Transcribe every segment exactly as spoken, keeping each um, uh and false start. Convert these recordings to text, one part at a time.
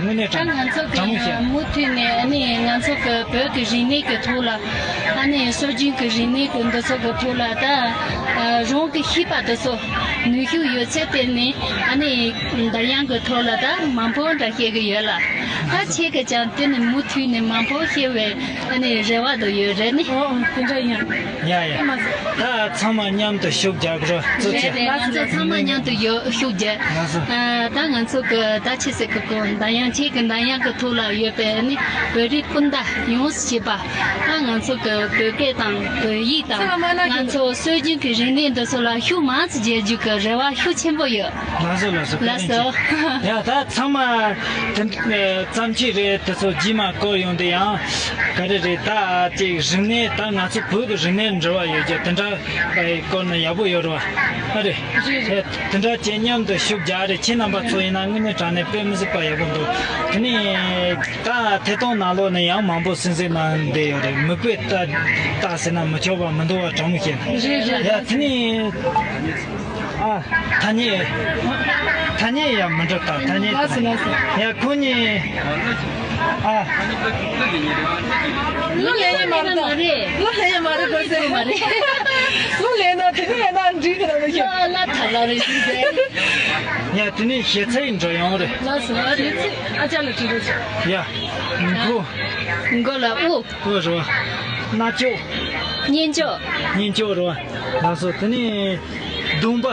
དངོས་གནས་ད་དྲང་ང་ཚོ་དྲང་མོ་བཤད། གི་མུ་མཐུད་ནས་ཨ་ནི་ང་ཚོ་གི་བོད་ཀྱི་རིག་གནས་ཀྱི་ཐོག་ལ། ཨ་ནི་སྲོལ་རྒྱུན་གྱི་རིག་གནས་ཀྱི་འདི་ཚོ་གི་ཐོག་ལ་ད་རང་གི་ཤེས་པ་འདི་ཚོ་ནུས་ཤུགས་ཡོད་ཚད་བརྟེན་ནས་ཨ་ནི་འདར་དབྱངས་ཀྱི་ཐོག་ལ་ད་མང་པོ་འདྲ་བཤད་གི་ཡོད་ལ། ད་ཁྱེད་ཀྱིས་ཀྱང་དེ་ནི་མུ་མཐུད་ནས་མང་པོ་བཤད་པའི་ཨ་ནི་རེ་བ་དུ་ཡོད་རེད་ནི། ཨོ་ཨོ་དེ་འདྲ་ཡིན། ཡ་ཡ། ཨེ་མ་ཟེར། ད་ཚང་མ་མཉམ་དུ་ཤུགས་རྒྱག་རོགས་ཙི་ཙི། རེད་རེད། ང་ཚོ་ཚང་མ་མཉམ་དུ་ཡོད་ཤུགས་རྒྱག་ང་ཚོ། ཨ་ད་ང་ཚོ་གི་ད་ཆི་ཟེར་གི་གོ་འདར་དབྱངས། ཁྱེད་ཀྱི་འདར་དབྱངས་ཀྱི་ཐོག་ལ་ཡོད་པའི་ནི་བོད་རིགས་སྤུན་ཟླ་ཡོངས་སུ་བྱེད་པ། ད་ང་ཚོ་གི་བོད་སྐད་དང་བོད་ཡིག་དང་ཚང་མ་ན་ང་ཚོ་སྲོལ་རྒྱུན་གྱི་རིག་གནས་འདི་ཚོ་ལ་ཤུགས་མང་ཙམ་རྒྱག་རྒྱུ་གི་རེ་བ་ཤུགས་ཆེན་པོ་ཡོད། ལགས་སོ་ལགས་སོ། ལགས་སོ། ཡ་ད་ཚང་མ་དེ་ཙམ་ཅིག་རེད། དེ་ཚོ་རྗེས་མ་བསྐོར་ཡོང་དུས་ཡང་ག་རེ་རེད། ད་ཅིག་རིག་གནས་ད་ང་ཚོ་བོད་ཀྱི་རིག་གནས་འབྲེལ་བ་ཡོད་རྒྱུ་དེ་འདྲ་བསྐོར་ན་ཡག་པོ་ཡོད་རེད་བ། ཨ་རེད། རེད་རེད། དེ་འདྲ་བྱས་མཉམ་དུ་ཤུགས་རྒྱག་རེད། ཁྱེད་རྣམ་པ་ཚོ་ཡིན་ན་དངོས་གནས་དྲང་གནས་དཔེ་མི་སྲིད་པ་ཡག་པོ་འདུག་དེ་ནས་ད་ཐད་གཏོང་ནང་ལོགས་ནས་ཡང་མང་པོ་གསན་གཟིགས་གནང་བསྡད་ཡོད་རེད། མིག་དཔེ་ལྟ་ལྟ་ཟེར་ན་མི་ཆོག་པ་མི་འདུག་བ། དྲང་མོ་བཤད་ན། རེད་རེད། ཡ་དེ་ནས། ཨ། ཐ་སྙད། ཐ་སྙད་ཡང་མི་འགྲིག་ད་ཐ་སྙད། ལགས་སོ་ལགས་སོ། ཡ་ཁོ་གཉིས། ཨ། གླུ་ལེན་ཡ་མ་རེད་ད། རེད། གླུ་ལེན་ཡ་མ་རེད་གོ་ཟེར། མ་རེད། གླུ་ལེན་ན་དེ་ནས་ཡང་ན་འགྲིག་གི་རེད་ཤག་གླུ་ཐ་ལ་རེད་ཟེར། ཡ་དེ་ནས་གཞས་ཚིག་འགྲོ་ཡོང་རེད། ལགས་སོ། ཨ་རེད། ཨ་ཅག་ལ་དྲི་རོགས་བྱེད། ཡ། མགོ། མགོ་ལ་དབུ། དབུ་རེད་བ། རྣ་ཅོག་སྙན་ཅོག་སྙན་ཅོག་རེད་བ། ལགས་སོ། དེ་ནས་གདོང་པ།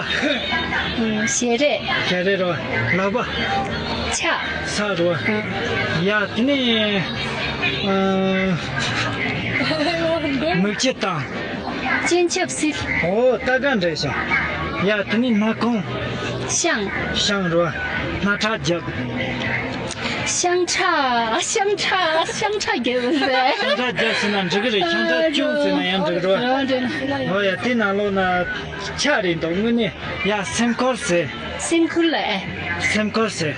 ཨུམ། ཞལ་རས། ཞལ་རས་རེད་བ། ལག་པ། ཕྱག་ཕྱག་རེད་བ། ཨུམ། ཡ་དེ་ནས་ཨ། མིག་ཆུ་བཏང་། སྤྱན་ཆབ་བསིལ། ཨོ་ད་ག་འདྲ་ཤག་ཡ་དེ་ནས་སྣ་ཁུང་། བཤང་། བཤང་རེད་བ། སྣ་ཁྲག་རྒྱབ། བཤང་ཁྲག་བཤང་ཁྲག་བཤང་ཁྲག་རྒྱབ་ཟེར། བཤང་ཁྲག་རྒྱབ་ཟེར་ན་འགྲིག་གི་རེད། བཤང་ཁྲག་བཅུག་ཟེར་ན་ཡང་འགྲིག་གི་རེད་བ། འགྲིག་འགྲིག་ཨོ་ཡ་དེ་ནང་ལོགས་ན་ཆ་རེད་འདུག་དངོས་གནས་ཡ་སེམས་འཁུར་ཟེར། སེམས་འཁུར་ལ་ཨེ། སེམས་འཁུར་ཟེར།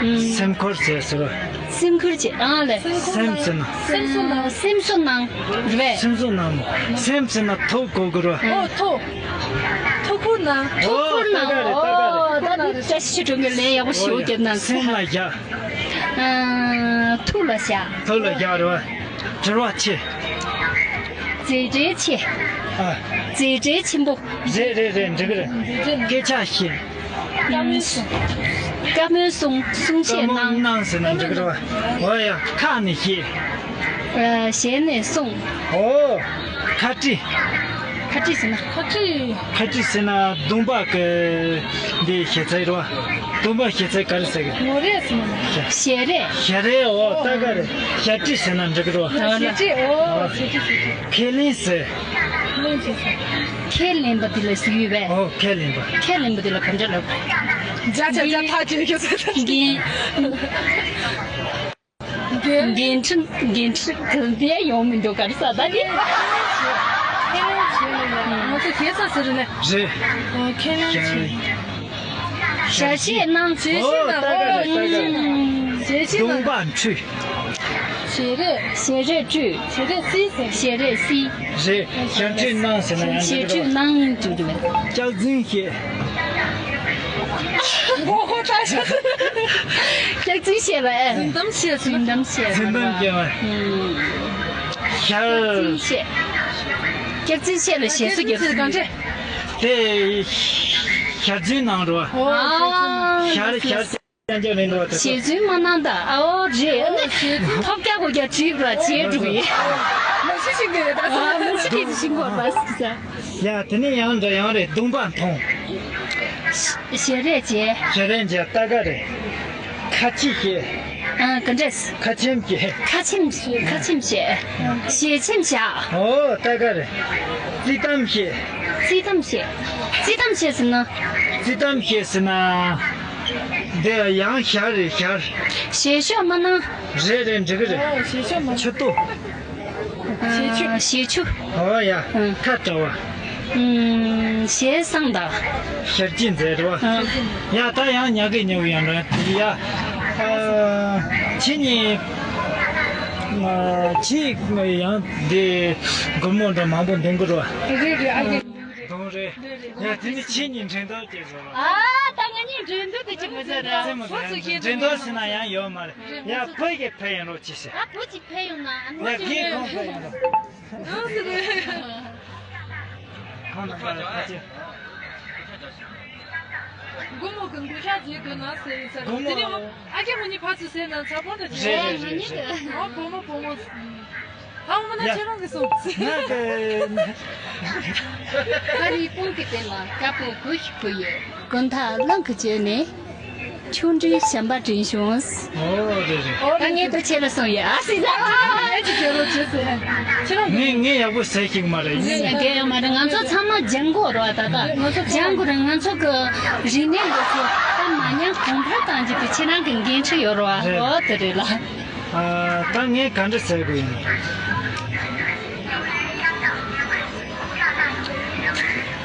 ཨུམ། སེམས་འཁུར་ཟེར་ཟེར་བ། སེམས་འཁུར་བྱེད་ཨང་ལས། སེམས་ཟེར་ན། སེམས་གསོ་གནང་། སེམས་གསོ་གནང་རེད་པས། སེམས་གསོ་གནང་མོ། སེམས་ཟེར་ན་ཐུགས་དགོས་དགོས་རེད་བ། ཨོ་ཐུགས། ཐུགས་ཁུར་གནང་། ཐུགས་ཁུར་གནང་། ཨོ་ད་ག་རེད་ད་ག་རེད། ཨོ་ད་ནི་བཀྲ་ཤིས་སྒྲོལ་མའི་ལན་ཡག་པོ་ཞུ་རྒྱབ་གནང་། སེམས་ལ་བཞག་ཨ། ཐུགས་ལ་བཞག་ཐུགས་ལ་བཞག་རེད་བ། དྲི་བ་ཆེ། མཛེས་སྤྲས་ཆེ། ཨ། མཛེས་སྤྲས་ཆེན་པོ། རེད་རེད་རེད། འགྲིག་གི་རེད། སྐད་ཆ་བཤད། བཀའ་མོལ་གསུང་། བཀའ་མོལ་གསུང་། གསུང་བཤད་གནང་། བཀའ་མོལ་གནང་ཟེར་ན་འགྲིག་གི་རེད་བ། འོ་ཡ་ཁ་ནས་བཤད། ཨ། ཞལ་ནས་གསུང་། ཨོ། ཁ་དཀྲིས། ཁ་དཀྲིས་ཟེར་ན། ཁ་དཀྲིས། ཁ་དཀྲིས་ཟེར་ན་གདོང་པ་གི་འདི་ཞེ་ཚད་རེད་བ། གདོང་པ་ཞེ་ཚད་ག་རེ་ཟེར་གི། ངོ་རེ་ཟེར་ན། ཞལ་རས། ཞལ་རས། ཨོ་ད་ག་རེ། ཞལ་དཀྲིས་ཟེར་ན་འགྲིག་གི་རེད་བ། ཞལ་དཀྲིས། ཨོ་ཞལ་དཀྲིས་ཞལ་དཀྲིས། ཁས་ལེན་ཟེར། ཁས་ལེན་པ་དེ་ལ་ཟེར་ཡོད་པས། ཨོ་ཁས་ལེན་པ། ཁས་ལེན་པ་དེ་ལ་ག་འདྲ་ལབ། བརྒྱ་ཆ་བརྒྱ་ཐག་ཆོད་ཤོད་ཟེར། འགན། འགན་འཁྲི། འགན་འཁྲི་གང་ཡང་ཡོང་མི་འདུག་ག་རེ་ཟ་ད་ནི། ཁས་ལེན་བྱས་ལ་ཡ། ང་ཚོ་ཁ་སང་ཟེར་ནས། རེད། ཨོ་ཁས་ལེན་བྱས། ཞལ་བཞེས་གནང་། ཞལ་བཞེས་གནང་། ཨོ་ད་ག་རེད་ད་ག་རེད། ཞལ་བཞེས་གནང་། གདོང་པ་འཁྲུད། ཞལ་རས། ཞལ་རས་འཁྲུད། ཞལ་རས་བསིལ་ཟེར། ཞལ་རས་བསིལ། རེད། ཞལ་འཁྲུད་གནང་ཟེར་ན་ཡང་འགྲིག་གི་རེད། ཞལ་འཁྲུད་གནང་འགྲིག་གི་རེད། སྐྱག་རྫུན་བཤད། མགོ་ཧོ་ཏ་ཤ། སྐྱག་རྫུན་བཤད་པ་ཨེ། རྫུན་གཏམ་བཤད། རྫུན་གཏམ་བཤད་པ། རྫུན་གཏམ་བཤད་པ། ཨུམ། ཞལ། སྐྱག་རྫུན་བཤད། སྐྱག་རྫུན་བཤད་ལ་ཞལ་གསོ་རྒྱབ། སྐྱག་རྫུན་གང་འདྲ། དེ་ཞལ་རྫུན་གནང་རོགས། ཨོ། ཞལ་རྫུན། ཞལ་ཞལ་རྒྱག་ལེན་འགྲོ་བ་དེ་ཚོ། ཞལ་རྫུན་མ་གནང་ད། ཨོ་རེད། ཨ་ནི་ཐོབ་རྒྱག་གོ་རྒྱག་བྲིས་པ་བྱས་འགྲོ་གི། མ་ཤི་ཤི་གི་རེད་ད། ཨ་མ་ཤི་གི་ཤི་གོ་པ་སི་ས། ཡ་དེ་ནས་ཡང་འདྲ་ཡང་རེད། གདོང་པ་མཐོང་། ཞལ་རས་བྱས། ཞལ་རས་བྱས་ད་ག་རེད། ཁ་ཆེ་བཤད། ཨ་ག་འདྲས། ཁ་ཆེམས་བཤད། ཁ་ཆེམས། ཁ་ཆེམས་བཤད། ཞལ་ཆེམས་བཞག་ཨོ་ད་ག་རེད། རྩིས་གཏམ་བཤད། རྩིས་གཏམ་བཤད། རྩིས་གཏམ་བཤད་ཟེར་ན། རྩིས་གཏམ་བཤད་ཟེར་ན། འདི་ཡང་ཞར་རེད་ཞར། ཞལ་ཤོག་མ་གནང་། རེད་རེད་འགྲིག་གི་རེད། ཨོ་ཞལ་ཤོག་མ། ཆུ་ཏོ། ཞལ་ཆུ། ཞལ་ཆུ། ཨོ་ཡ། ཨང་། ཁ་བྲལ་བ། ཨུམ། ཞལ་བཟང་དང་། ཞལ་གྱིས་མཛེས་རེད་བ། ཨང་། ཡ་ད་ཡང་ཉག་གི་ཉོ་གི་ཡང་འགྲོ་ཡ། ཨ་ཁྱེད་གཉིས། ཨ་ཁྱེད་ཡང་འདི་སྒོར་མོ་འདྲ་མང་པོ་འདོན་གི་རེད་བ། རེད་རེད་ཨ་ཡེ། འདོན་རེད། ཡ་དེ་ནི་ཁྱེད་གཉིས་འགྲན་ཟླ་བྱེད་བཟོ་བ། ཨ་ད་ང་གཉིས། འགྲན་བསྡུར་དེ་ཅིག་མི་བཟོ་ར། ཁོ་ཚོ་ཤེས་འགྲན་བསྡུར་ཟེར་ན་ཡང་ཡོད་མ་རེད། ཡ་བུ་ཡི་ཕེབས་ཡོང་རོགས་གྱིས་ཟེར། ཨ་བུ་ཅིག་ཕེབས་ཡོང་ན་ཨ་ནི་ཡ་ཅིག་གིས་ཁོང་ཕེབས་ཡོང་རོགས། ཨ་སི་རེད། ཁོང་རྣམ་པ་ལ་ཕ་ཆེ། སྒོར་མོ་གི་འགུལ་ཤགས་བྱེད་དགོས་ན་ཟེར་ཡིན་ས་རེད། སྒོར་མོ་དེ་ནི་ཨ་ཀྱེ་མོ་གཉིས་ཕར་ཚུར་ཟེར་ན་ཚ་པོ་འདྲ་བྱེད། རེད་རེད་རེད། ཨ་བུ་མོ་བུ་མོ། ཨ་མ་ན་ཡ། ཁྱེད་རང་གི་སོང་། ང་གི། ཨ་རིའི་སྤུན་གྱི་སྟེང་ལ་དཀར་པོ་གོས་ཤིག་གོན་ཡོད། དགུན་ཐག་རླུང་གིས་བསྐྱོད་ནས། ཆུང་འདྲིས་བྱམས་པ་དྲན་བྱུང་། ཨོ་རེད་རེད། ད་ངས་ད་ཁྱེད་ལ་གསུངས་ཡོད་ཨ་སྲིད་ལ། ངས་ངས་ཡག་པོ་ཟེར་ཞིག་མ་རེད། ངས་ཡང་གལ་ཡང་མ་རེད། ང་ཚོ་ཚང་མ་ལྗང་གུ་རོ་ད་ད་ལྗང་གུ་རེད། ང་ཚོ་གི་རིག་གནས་འདི་ཚོ་ད་མ་ཉམས་གོང་འཕེལ་གཏང་རྒྱུ་དེ་ཁྱེད་རང་གི་འགན་འཁྲི་ཡོད་རོ། རེད། ཨོ་དེ་རེད་ལ། ཨ། ད་ངས་ག་འདྲ་ཟེར་དགོས་ཡིན།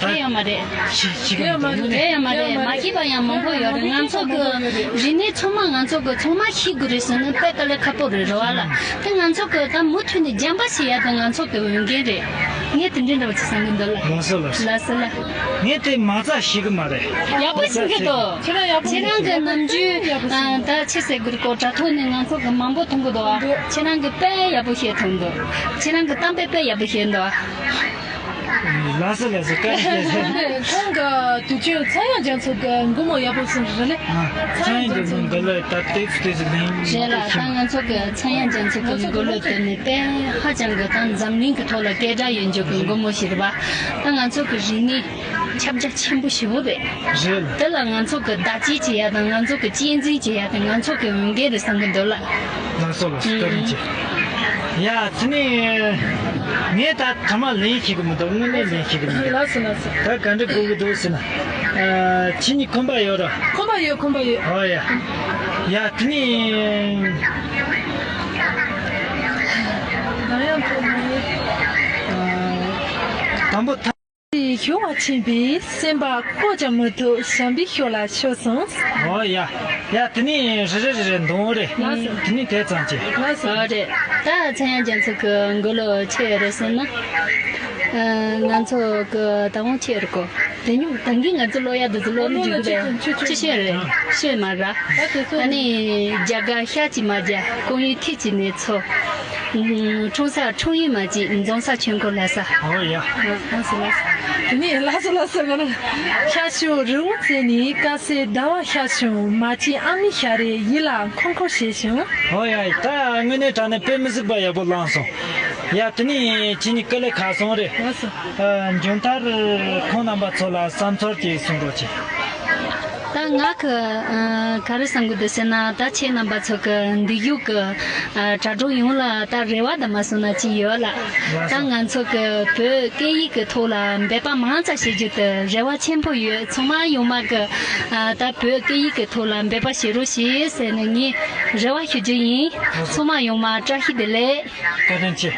དེ་ཡང་མ་རེད། ཤི་ཤི་གི་མི་འདུག་དེ་ཡང་མ་རེད། མ་ཤེས་པ་ཡང་མང་པོ་ཡོད་རེད། ང་ཚོ་གི་རིག་གནས་ཚང་མ་ང་ཚོ་གི་ཚང་མ་ཤེས་དགོས་རེད་ཟེར་ན་དཔེ་དཀའ་ལས་ཁག་པོ་རེད་རེད་བ་ལ། དེ་ང་ཚོ་གི་ད་མུ་མཐུད་ནས་སྦྱང་པ་བྱེད་ཡ་དེ་ང་ཚོ་གི་འོས་འགན་རེད། ངས་དེ་འདྲའི་འདྲ་བ་ཅིག་བསམ་གི་འདུག་ལ། ལགས་སོ་ལགས་སོ། ལགས་སོ་ལ། ངས་དེ་མ་རྩ་ཤེས་གི་མ་རེད། ཡག་པོ་ཤེས་གི་འདུག་ཁྱེད་རང་གི་ནམ་རྒྱུན་ཨ་ད་ཆི་ཟེར་དགོས་རེད་གོ་དྲ་ཐོག་ནས་ང་ཚོ་གི་མང་པོ་མཐོང་གི་འདུག་ཨ་ཁྱེད་རང་གི་དཔེ་ཡག་པོ་བཤད་ཐུབ་འདུག་ཁྱེད་རང་གི་གཏམ་དཔེ་དཔེ་ཡག་པོ་བཤད་འདུག་ཨ། ལགས་སོ་ལགས་སོ། བཀའ་དྲིན་ཆེ། ཁོང་གི་དུས་ཆེན་ཚངས་དབྱངས་རྒྱ་མཚོ་གི་མགུར་མོ་ཡག་པོ་གསུངས་རེད་ལེ། ཨ། ཚངས་དབྱངས་རྒྱ་མཚོ་འདི་ལ་ད་ཏོག་ཙམ་ཏོག་ཙམ་ལེན། རེད་ལ། ད་ང་ཚོ་གི་ཚངས་དབྱངས་རྒྱ་མཚོ་གི་མགུར་གླུ་དེ་ནི་དཔེ་ཧ་ཅང་གི་ད་འཛམ་གླིང་གི་ཐོག་ལ་སྐད་གྲགས་ཡོད་རྒྱུ་གི་མགུར་མོ་ཞིག་རེད་པ། ད་ང་ཚོ་གི་རིག་གནས་ཁྱབ་རྒྱ་ཆེན་པོ་ཞེ་པོ་རེད། རེད་ལ། དེ་ལ་ང་ཚོ་གི་བདག་གཅེས་བྱེད་ཡ་དང་ང་ཚོ་གི་གཅེས་འཛིན་བྱེད་ཡ་དེ་ང་ཚོ་གི་འོས་འགན་རེད་བསམ་གི་འདུག་ལ། ལགས་སོ་ལགས་སོ། བཀའ་དྲིན་ཆེ། ཡ་དེ་ནས་ངས་ད་ཐ་མ་ལེན་ཤེས་གི་མི་འདུག་དངོས་གནས་ལེན་ཤེས་གི་མི་འདུག་ལགས་སོ་ལགས་སོ། ད་ག་འདྲ་དགོས་གི་འདུག་ཟེར་ན། ཨ། ཁྱེད་གཉིས་ཁོམ་པ་ཡོད་ར། ཁོམ་པ་ཡོད། ཁོམ་པ་ཡོད། ཨོ་ཡ། ཡ་དེ་ནས། ཨ། དང་པོ་ད། ཞུ་བ་ཆེན་པོས་སེམས་པ་བཀོད་ཀྱང་མི་ཐུབ། བྱམས་པའི་ཤོག་ལ་ཤོར་སོང་། ཨོ་ཡ། ཡ་དེ་ནས་རེ་རེ་རེ་རེ་འདོན་རེ། ལགས་སོ། དེ་ནས་དེ་ཙམ་གྱིས། ལགས་སོ། ཨོ་རེད། ད་ཚངས་དབྱངས་རྒྱ་མཚོ་གི་མགུར་གླུ་ཆི་ཡོད་རེད་ཟེར་ན། ཨ། ང་ཚོ་གི་ད་དབང་ཆི་ཡོད་རེད་གོ། དེ་ཉུང་ད་གིན་ང་ཚོ་ཀློག་ཡ་འདི་ཚོ་ཀློག་ནི་འཇུག་གི་རེད། ཆི་ཆི་ཡོད་རེད། ཤོད་མ་ར། ཨ་ནི་རྒྱ་གར་ཤ་གཅིག་མ་རྒྱ་ཀོང་ཡུལ་ཐེལ་གཅིག་ནས་ཚོ། འཁྲུངས་ས་འཁྲུངས་ཡུལ་མ་གཅིག་འཛོམས་ས་ཆོས་འཁོར་ལྷ་ས། ཨོ་ཡ། ལགས་སོ་ལགས་སོ། དེ་ནས་ལགས་སོ་ལགས་སོ་ང་རང་། ཤར་ཕྱོགས་རི་བོ་རྩེ་ནས་དཀར་གསལ་ཟླ་བ་ཤར་བྱུང་། མ་གཅིག་ཨ་མའི་ཞལ་རས་ཡིད་ལ་འཁོར་འཁོར་བྱས་བྱུང་། ཨོ་ཡ། ད་དངོས་གནས་དྲང་གནས་དཔེ་མི་སྲིད་པ་ཡག་པོ་བླངས་སོང་། ཡ་དེ་ནས་ཁྱེད་གཉིས་དཀའ་ལས་ཁག་སོང་རེད། ལགས་སོ། ཨ། མཇུག་མཐར་ཁོང་རྣམ་པ་ཚོ་ལ་བསམ་ཚུལ་ཅིག་གསུང་རོགས་གྱིས། ད་ང་གི་ཨ་ག་རེ་བསམ་གི་འདུག་ཟེར་ན། ད་ཁྱེད་རྣམ་པ་ཚོ་གི་འདི་ཡུག་གི་ཨ་དྲ་གྲོགས་ཡོངས་ལ་ད་རེ་བ་དང་མ་སོང་ན་ཅི་ཡོད་ལ། ད་ང་ཚོ་གི་བོད་སྐད་ཡིག་གི་ཐོག་ལ་འབད་པ་མང་ཙམ་བྱེད་རྒྱུ་དེ་རེ་བ་ཆེན་པོ་ཡོད། ཚང་མ་ཡོང་མ་གི་ཨ་ད་བོད་སྐད་ཡིག་གི་ཐོག་ལ་འབད་པ་བྱེད་རོགས་ཞེས་ཟེར་ནས་ངས་རེ་བ་ཞུ་རྒྱུ་ཡིན། ཚང་མ་ཡོང་མ་བཀྲ་ཤིས་བདེ་ལེགས། བཀའ་དྲིན་ཆེ།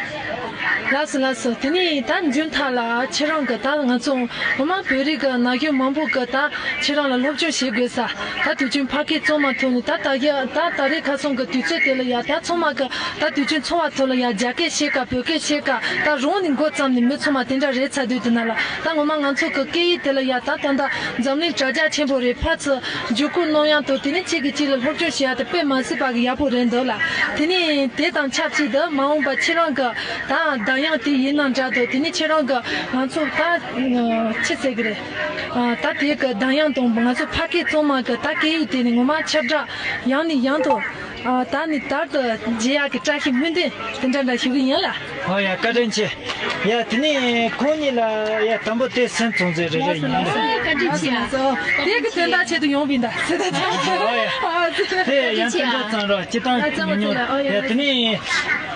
ལགས་སོ་ལགས་སོ། དེ་ནས་ད་མཇུག་མཐའ་ལ་ཁྱེད་རང་གི་ད་ང་ཚོ་ངོ་མ་བོད་རིགས་ཀྱི་ན་གཞོན་མང་པོ་གི་ད་ཁྱེད་རང་ལ་སློབ་སྦྱོང་བྱེད་དགོས་ས། ད་དུས་ཆེན་ཕ་སྐད་གཙང་མ་ཐོག་ནས་ད་ད་ཡ་ད་ད་རེས་ཁ་སང་གི་དུས་ཚོད་དེ་ལ་ཡ་ད་ཚང་མ་གི་ད་དུས་ཆེན་ཚོགས་པ་ཐོག་ལ་ཡ་རྒྱ་སྐད་བཤད་ཀ་བོད་སྐད་བཤད་ཀ་ད་རང་ནས་འགོ་བརྩམས་ནས་མི་ཚང་མ་དེ་འདྲ་རེད་ཚར་དུས་དེ་ན་ལ་ད་ངོ་མ་ང་ཚོ་གི་སྐད་ཡིག་དེ་ལ་ཡ་ད་ད་ད་འཛམ་གླིང་དྲ་རྒྱ་ཆེན་པོ་རེད། ཕར་ཚུར་བརྒྱུད་སྐུར་གནང་ཡག་དང་དེ་ནས་གཅིག་གིས་གཅིག་ལ་སློབ་སྦྱོང་བྱེད་ཡག་དེ་དཔེ་མ་སྲིད་པ་གི་ཡག་པོ་རེད་འདུག་ལ། དེ་ནས་དེ་དང་ཆབས་ཅིག་ཏུ་མ་འོངས་པ་ཁྱེད་རང་གི་ད་གདམ་གཡང་དེ་ཡིན་ན་འདྲ་འདུག་དེ་ནས་ཁྱེད་རང་གི་ང་ཚོ་ད་ཅི་ཟེར་གི་རེད། ད་དེ་གི་གདམ་གཡང་དང་ང་ཚོ་ཕ་སྐད་གཙང་མ་གི་ད་སྐད་ཡིག་དེ་ནི་ངོ་མ་ཁྱབ་བསྒྲགས་ཡང་ནས་ཡང་དུ་ད་ནི་དར་དུ་རྒྱས་ཡག་གི་བཀྲ་ཤིས་སྨོན་འདུན་དེ་འདྲ་འདྲ་ཞུ་གི་ཡིན་ལ། ཨོ་ཡ། བཀའ་དྲིན་ཆེ། ཡ་དེ་ནས་ཁོང་གཉིས་ལ་ཡ་དང་པོ་དེ་སེམས་ཚོང་ཟེར་རེ་རེ་ཡིན་ལ། བཀའ་དྲིན་ཆེ། དེ་གི་དོན་དག་ཆེད་དུ་ཡོང་བིན་ད་ཟེར་ད། ཨོ་ཡ། དེ་ཡང་དེ་འདྲ་ཙམ་རོགས་སྤྱི་བཏང་ཉུང་ཉུང་ལ། ཡ་དེ་ནས་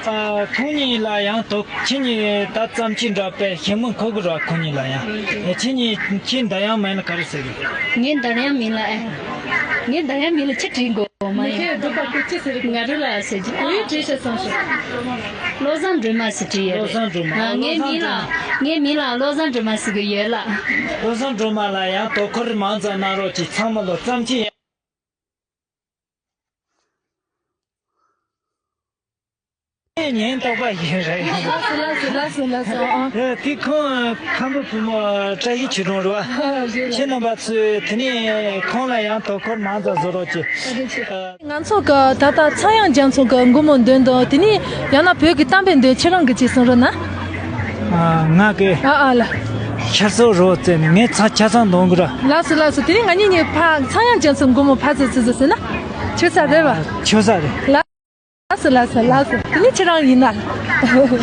ཁོང་གཉིས་ལ་ཡང་དོ་ཁྱེད་གཉིས་ད་ཙམ་གྱིས་འདྲ་པས་ཞེ་མི་ཁོ་གི་རོགས། ཁོང་གཉིས་ལ་ཡང་ཁྱེད་གཉིས་ཁྱེད་འདར་དབྱངས་མིང་ལ་ག་རེ་ཟེར་གི། ངའི་འདར་དབྱངས་མིང་ལ་ཨེ། ངའི་འདར་དབྱངས་མིང་ལ་ཅི་བྲིས་དགོས། མ་ཡིན། ང་རུ་ལ་ཟེར་གྱི། ཨོ་ཡོད་བྲིས་ཤག་བསམ་ཤག་བློ་བཟང་སྒྲོལ་མ་ཟེར་བྲིས་ཡོད་རེད། བློ་བཟང་སྒྲོལ་མ། ཨ། ངའི་མིང་ལ་ངའི་མིང་ལ་བློ་བཟང་སྒྲོལ་མ་ཟེར་གི་ཡོད་ལ། བློ་བཟང་སྒྲོལ་མ་ལ་ཡང་དོ་ཁུར་མང་ཙམ་གནང་རོགས་གྱིས། ཚང་མ་ལོ་ཙམ་གྱིས་ཡང་། ཉེན་རྟོག་པ་ཞིག་རེད། ལགས་སོ་ལགས་སོ་ལགས་སོ་ལགས་སོ། ཨ། ཨེ། དེ་ཁོང་ཁམས་པའི་བུ་མོ་བཀྲ་ཤིས་ཆོས་སྒྲོན་རེད་བ། ཨ། རེད་རེད། ཁྱེད་རྣམ་པ་ཚོས་དེ་ནས་ཁོང་ལ་ཡང་དོ་ཁུར་མང་ཙམ་བཟོ་རོགས་གྱིས། ཨ། རེད་རེད། ཨ། ང་ཚོ་གི་ད་ལྟ་ཚངས་དབྱངས་རྒྱ་མཚོ་གི་མགོན་མོའི་མདུན་དུ། དེ་ནས་ཡང་ན་བོད་ཀྱི་གཏམ་དཔེ་འདོན། ཁྱེད་རང་གིས་ཅིག་གསུང་རོགས་གནང་། ཨ། ང་གིས། ཨ། ཨ་ལ། ཤར་ཕྱོགས་རི་བོ་རྩེ་ནས། ངས་ཚ་ཆ་ཚང་འདོན་གི་ར། ལགས་སོ་ལགས་སོ། དེ་ནས་ང་གཉིས་གཉིས་ཕར་ཚངས་དབྱངས་རྒྱ་མཚོའི་མགོན་མོ་ཕར་ཚུར་ཚུར་ཚུར་ཟེར་ན་ཆོག་ས་རེད་བ། ཆོག་ས་རེད། ལགས་སོ་ལགས་སོ་ལགས་སོ། དེ་ནས་ཁྱེད་རང་ཡིན་ན།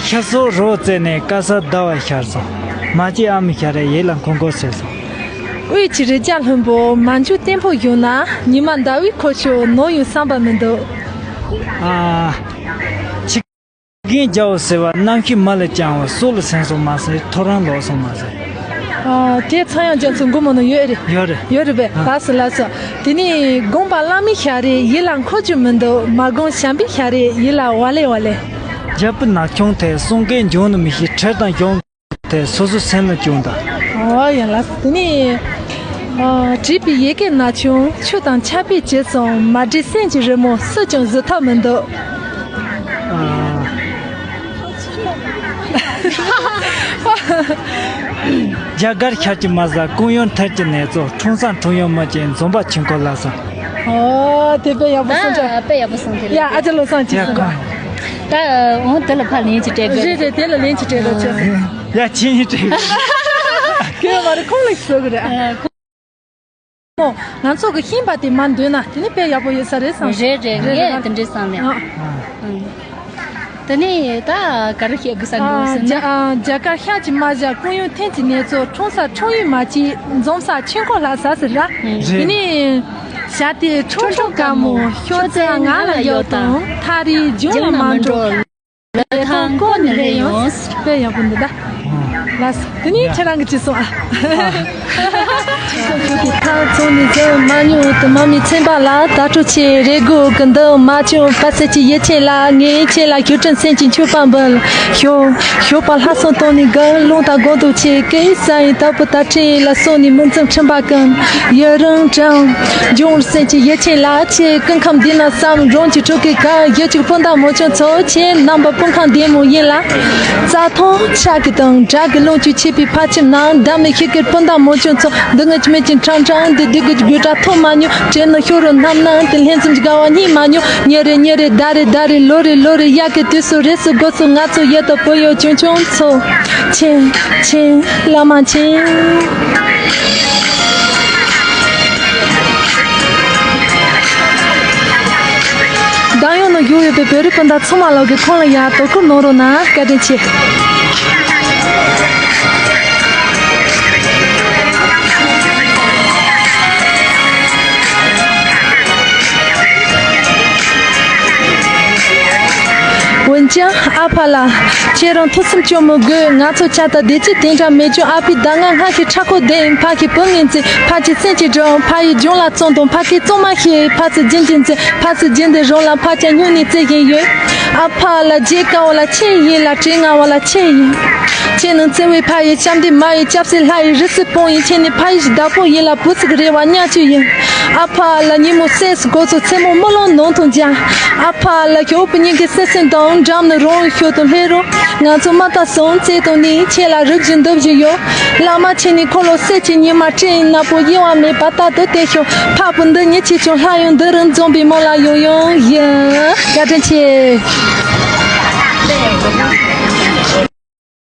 ཤར་ཕྱོགས་རི་བོ་རྩེ་ནས། དཀར་གསལ་ཟླ་བ་ཤར་སོང་། མ་སྐྱེས་ཨ་མའི་ཞལ་རས། ཡིད་ལ་འཁོར་འཁོར་བྱས་སོང་། དབུས་ཀྱི་རི་རྒྱལ་ལྷུན་པོ། མ་འཇུག་བརྟན་པོ་བཞུགས་ན། ཉི་མ་ཟླ་བའི་འཁོར་ཕྱོགས། ནམ་ཡང་བསམ་པ་མི་འདུག། ཨ། ཆི་རྒན་རྒྱལ་པོ་ཟེར་བ། རྣམ་ཤེས་མ་ལ་བཅངས་པ། སྲོག་ལ་ཟིན་སོང་མ་ཟེར། ཐོ་རངས་ལོག་སོང་མ་ཟེར། ཨ། དེ་ཚངས་དབྱངས་རྒྱ་མཚོའི་མགོན་མོ་ནང་ཡོད་རེད། ཡོད་རེད། ཡོད་རེད་པས། ཨ། ལགས་སོ་ལགས་སོ། དེ་ནས་སྒོམ་པ་བླ་མའི་ཞལ་རས། ཡིད་ལ་འཁོར་རྒྱུ་མི་འདུག། མ་སྒོམ་བྱམས་པའི་ཞལ་རས། ཡིད་ལ་ཝ་ལེ་ཝ་ལེ། རྒྱལ་པོའི་ན་ཆུང་དེ། གསུང་སྐད་འབྱུང་ནི་མི་ཤེས། ཁྲེལ་དང་གཞོན་དེ། སོ་སོའི་སེམས་ལ་བཅངས་དང་། ཨོ་ཡ་ལགས། དེ་ནས། ཨ། བྲིས་པའི་ཡི་གེ་ན་ཆུང་། ཆུ་དང་ཆར་པས་བྱས་སོང་། མ་བྲིས་སེམས་ཀྱི་རི་མོ། སུས་ཀྱང་བཟོ་ཐབས་མི་འདུག། ཨ། རྒྱ་གར་ཤར་གྱི་མ་ཟ། ཀོང་ཡུལ་མཐིལ་གྱི་ནེ་ཙོ། འཁྲུངས་ས་འཁྲུངས་ཡུལ་མི་ཤེས། འཛོམས་པ་ཆོས་འཁོར་ལྷ་ས། ཨོ། དེ་དཔེ་ཡག་པོ་གསུངས་ཀྱང་། ཨ། དཔེ་ཡག་པོ་གསུངས་ཀྱི་རེད། ཡ། ཨ་ཅག་བློ་བཟང་གིས་གསུངས། ཡ། ད་འོང་། དེ་ལ་ཕར་ལན་ཅིག་སྤྲད་དགོས། རེད་རེད། དེ་ལ་ལན་ཅིག་སྤྲད་རོགས་བྱོས། ཡ། ཁྱེད་གཉིས་སྤྲད། ཁྱོད་མ་རེད། ཁོང་ལ་ཞིག་བཟོ་གི་རེད། ཨ། ཁོང་། ང་ཚོ་གི་ཤེས་པ་དེ་མར་འདོན་ན་དེ་ནི་དཔེ་ཡག་པོ་ཡོད་ས་རེད་བསམ། རེད་རེད། རེད་རེད། ངས་དེ་འདྲས་བསམ་ནས། ཨ། ཨ། དེ་ནས་ད་ག་རེ་བཤད་དགོས་ས་འདུག་ཟེར་ན། རྒྱ། ཨ། རྒྱ་གར་ཤར་གྱི་མ་ཟ། ཀོང་ཡུལ་མཐིལ་གྱི་ནེ་ཙོ། འཁྲུངས་ས་འཁྲུངས་ཡུལ་མི་ཤེས། འཛོམས་ས་ཆོས་འཁོར་ལྷ་ས་ཟེར་ར། རེད། དེ་ནས་ཞྭ་དེ་ཁྲུང་ཁྲུང་དཀར་མོ། ཤོག་རྩལ་ངག་ལ་ཡོད་དང་། ཐག་རིང་རྒྱུན་ལ་མ་འགྲོ། ལི་ཐང་བསྐོར་ནས་སླེབས་ཡོང་། དཔེ་ཡག་པོ་འདུག་ད། ལགས་སོ། དེ་ནས་ཁྱེད་རང་གིས་ཅིག་གསུང་ཨ། ཁ་ཚོན་ནི་ཟེར་མ་མྱོང་། དུ་མ་མི་ཚན་པ་ལ། ད་སྤྲོ་ཆེ་རེ་སྒུག་གི་འདུག་མ་བྱུང་པ་ཟེར་གྱི་ཡིད་ཆེས་ལ། ངས་ཁྱེད་ལ་ཞུ་དྲན་སེམས་ཀྱི་མཆོད་པ་འབུལ། ཞོགས་ཞོགས་པ་ལྷ་སྲུང་གཏོང་ནི་གི། རླུང་དང་དགོང་དུ་ཆེ་གེ་ས་ཡི་ད་བུ་ད་ཁྲིད་ལ་སོང་ནི། མི་ཚང་ཁྲིམས་པ་ཀུན་ཡུན་རིང་དྲང་། འབྱུང་སེམས་ཀྱི་ཡིད་ཆེས་ལ། ཆེ་ཀུན་ཁམས་འདི་ན་བསམ་རུང་གི་ཕྲུ་གུའི་ཁ། ཡུལ་གཅིག་སྤུན་ཟླ་མོ་ཆུང་ཚོ། ཁྱེད་རྣམ་པ་སྤུན་ཁང་བདེ་མོ་ཡིན་ལ། རྩྭ་ཐང་ཆག་གི་དང་བྲག་གི་ལུང་བཅུད་ཆེ་བའི་ཕ་ཁྱིམ་ན། བདག་མེད་ཤི་ཀིར་སྤུན་ཟླ་མོ་ཆུང་ཚོ། འདི་ངི་ཆི་མེད་ཀྱི་ཁྲང་ཁྲང་འདི་སྡུག་གི་དགོད་སྒྲ་ཐོས་མ་མྱོང་། བྲེལ་ནས་ཤོར་རུང་ནམ་ནང་དེ། ལྷན་འཛོམས་ཀྱི་དགའ་བ་རྙེད་མ་མྱོང་། ཉིན་རེ་ཉིན་རེ་ཟླ་རེ་ཟླ་རེ་ལོ་རེ་ལོ་རེ། ཡག་གི་དུས་སུ་རེས་སུ་དགོས་སུ། ང་ཚོ་ཡུལ་དུ་བུ་ཡོད་ཆུང་ཆུང་ཚོ། ཆེ་ཆེ་བླ་མ་ཆེ། འདམ་གཡོག་ནང་བཞུགས་ཡོད་པའི་བོད་རིགས་སྤུན་ཟླ་ཚང་མ་ལོག་གི་ཁོང་ལ་ཡར་དོ་ཁུར་གནང་རོགས་གནང་། བཀའ་དྲིན་ཆེ། འོན་ཀྱང་ཨ་ཕ་ལགས། ཁྱེད་རང་ཐུགས་སེམས་སྐྱོ་མི་དགོས། ང་ཚོ་ཆ་ད་བདེ་སྐྱིད་དེ་འདྲ་མེད་ཀྱང་། ཨ་ཕའི་ཟླ་ང་སྔ་ཤེས་ཁྲ་ཁོ་ལྡན། ཕ་གི་བུ་ངན་ཚེ། ཕ་གི་སེམས་ཀྱི་སྒྲོན། ཕ་ཡི་སྦྱོང་ལ་བརྩོན་དང་། ཕ་གི་བཙོང་མ་ཤེས། ཕ་ཚོ་རྒྱུན་གྱི་འཛིན། ཕ་ཚོ་རྒྱུན་དུ་རང་ལ་ཕ་ཆ་སྨྱུང་ནས་བརྩེ་བཞིན་ཡོད། ཨ་ཕ་ལགས། བརྗེད་དཀའ་བ་ལ་ཁྱེད་ཡིན་ལ། དྲན་ངར་བ་ལ་ཁྱེད་ཡིན། ཁྱེད་ནི་བརྩེ་བའི་ཕ་ཡི་ཞབས་འདེགས། མ་ཡི་སྐྱབས་སེམས། ལྷ་ཡི་རི་སུལ་དཔུང་ཡིན། ཁྱེད་ནི་ཕ་ཡི་བདག་པོ་ཡིན་ལ། བུ་ཚིག་རེ་བ་ཉག་གཅིག་ཡིན། ཨ་ཕ་ལགས། ཉིན་མོ་སེམས་སུ་གོ་ཚོད། མཚན་མོ་རྨི་ལམ་ནང་དུ་འཇགས། ཨ་ཕ་ལགས། ཞོགས་པའི་སྙིང་གི་སེམས་སེམས་དང་། འགྲམ་ནས་རང་ཤོག་ཏུ་ལྷོད་རོགས། ང་ཚོ་མ་དག་སོང་བརྩེ་དུང་ནི། ཁྱེད་ལ་རིག་བཞིན་འདུག་བཞིན་ཡོད། བླ་མ་ཁྱེད་ནི་འཁོར་ལོ་གསེར་གྱི་ཉི་མ། སྤྲིན་ནག་པོ་གཡེང་བ་མེད་པ་ལྟར་དུ་བསྟན་ཤོག། འཕགས་པོ་འདི་ཉིད་ཆེ་ཆུང་། ལྷ་ཡང་འདི་རུ་འཛོམས་པའི་མོ་ལ་ཡང་ཡང་ཡིན། བཀའ་དྲིན་ཆེ།